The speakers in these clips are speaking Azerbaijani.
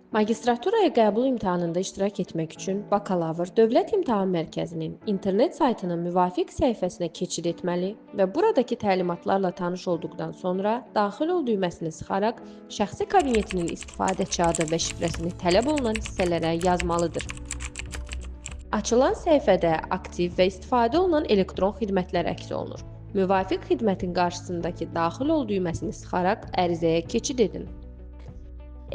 Magistraturaya qəbul imtahanında iştirak etmək üçün bakalavr Dövlət İmtahan Mərkəzinin internet saytının müvafiq səhifəsinə keçid etməli və buradakı təlimatlarla tanış olduqdan sonra daxil ol düyməsini sıxaraq şəxsi kabinetinin istifadəçi adı və şifrəsini tələb olunan hissələrə yazmalıdır. Açılan səhifədə aktiv və istifadə olunan elektron xidmətlər əks olunur. Müvafiq xidmətin qarşısındakı daxil ol düyməsini sıxaraq ərizəyə keçid edin.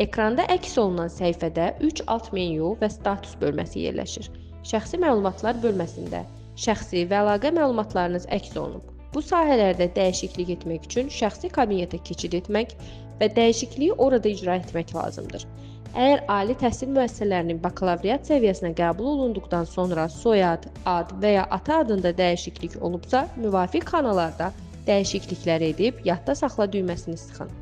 Ekranda əks olunan səhifədə 3 alt menyu və status bölməsi yerləşir. Şəxsi məlumatlar bölməsində şəxsi və əlaqə məlumatlarınız əks olunub. Bu sahələrdə dəyişiklik etmək üçün şəxsi kabinetə keçid etmək və dəyişikliyi orada icra etmək lazımdır. Əgər ali təhsil müəssisələrinin bakalavriat səviyyəsinə qəbul olunduqdan sonra soyad, ad və ya ata adında dəyişiklik olubsa, müvafiq xanalarda dəyişiklikləri edib yadda saxla düyməsini sıxın.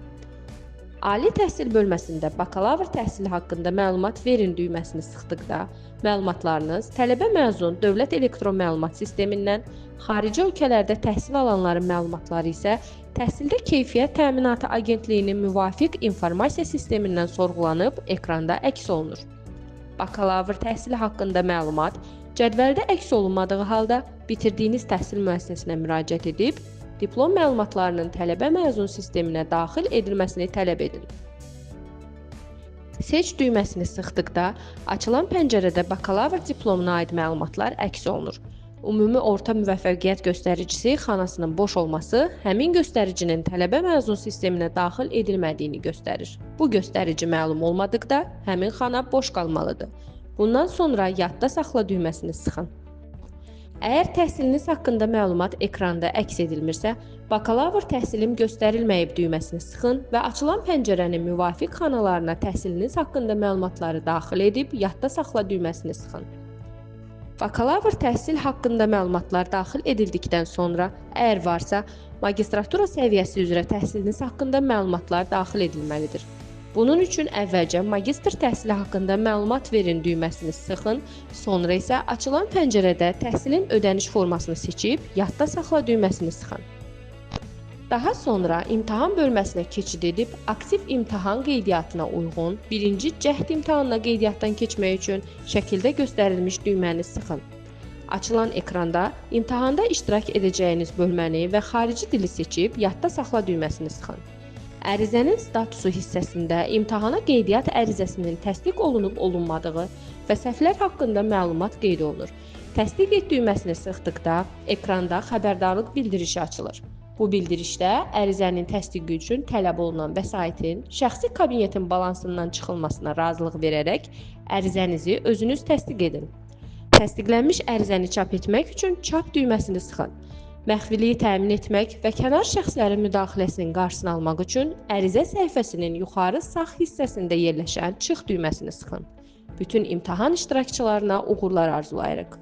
Ali təhsil bölməsində bakalavr təhsili haqqında məlumat verin düyməsini sıxdıqda məlumatlarınız tələbə məzun dövlət elektron məlumat sistemindən, xarici ölkələrdə təhsil alanların məlumatları isə Təhsildə Keyfiyyət Təminatı Agentliyinin müvafiq informasiya sistemindən sorğulanıb ekranda əks olunur. Bakalavr təhsili haqqında məlumat cədvəldə əks olunmadığı halda bitirdiyiniz təhsil müəssisəsinə müraciət edib diplom məlumatlarının tələbə məzun sisteminə daxil edilməsini tələb edin. Seç düyməsini sıxdıqda açılan pəncərədə bakalavr diplomuna aid məlumatlar əks olunur. Ümumi orta müvəffəqiyyət göstəricisi xanasının boş olması həmin göstəricinin tələbə məzun sisteminə daxil edilmədiyini göstərir. Bu göstərici məlum olmadıqda həmin xana boş qalmalıdır. Bundan sonra yadda saxla düyməsini sıxın. Əgər təhsiliniz haqqında məlumat ekranda əks edilmirsə, bakalavr təhsilim göstərilməyib düyməsini sıxın və açılan pəncərənin müvafiq xanalarına təhsiliniz haqqında məlumatları daxil edib yadda saxla düyməsini sıxın. Bakalavr təhsil haqqında məlumatlar daxil edildikdən sonra, əgər varsa, magistratura səviyyəsi üzrə təhsiliniz haqqında məlumatlar daxil edilməlidir. Bunun üçün əvvəlcə magistr təhsili haqqında məlumat verin düyməsini sıxın, sonra isə açılan pəncərədə təhsilin ödəniş formasını seçib yadda saxla düyməsini sıxın. Daha sonra imtahan bölməsinə keçid edib aktiv imtahan qeydiyyatına uyğun birinci cəhd imtahanına qeydiyyatdan keçmək üçün şəkildə göstərilmiş düyməni sıxın. Açılan ekranda imtahanda iştirak edəcəyiniz bölməni və xarici dili seçib yadda saxla düyməsini sıxın. Ərizənin statusu hissəsində imtahana qeydiyyat ərizəsinin təsdiq olunub olunmadığı və səhvlər haqqında məlumat qeyd olunur. Təsdiq et düyməsini sıxdıqda ekranda xəbərdarlıq bildirişi açılır. Bu bildirişdə ərizənin təsdiqi üçün tələb olunan vəsaitin şəxsi kabinetin balansından çıxılmasına razılıq verərək ərizənizi özünüz təsdiq edin. Təsdiqlənmiş ərizəni çap etmək üçün çap düyməsini sıxın. Məxfiliyi təmin etmək və kənar şəxslərin müdaxiləsinin qarşısını almaq üçün ərizə səhifəsinin yuxarı sağ hissəsində yerləşən çıx düyməsini sıxın. Bütün imtahan iştirakçılarına uğurlar arzulayırıq.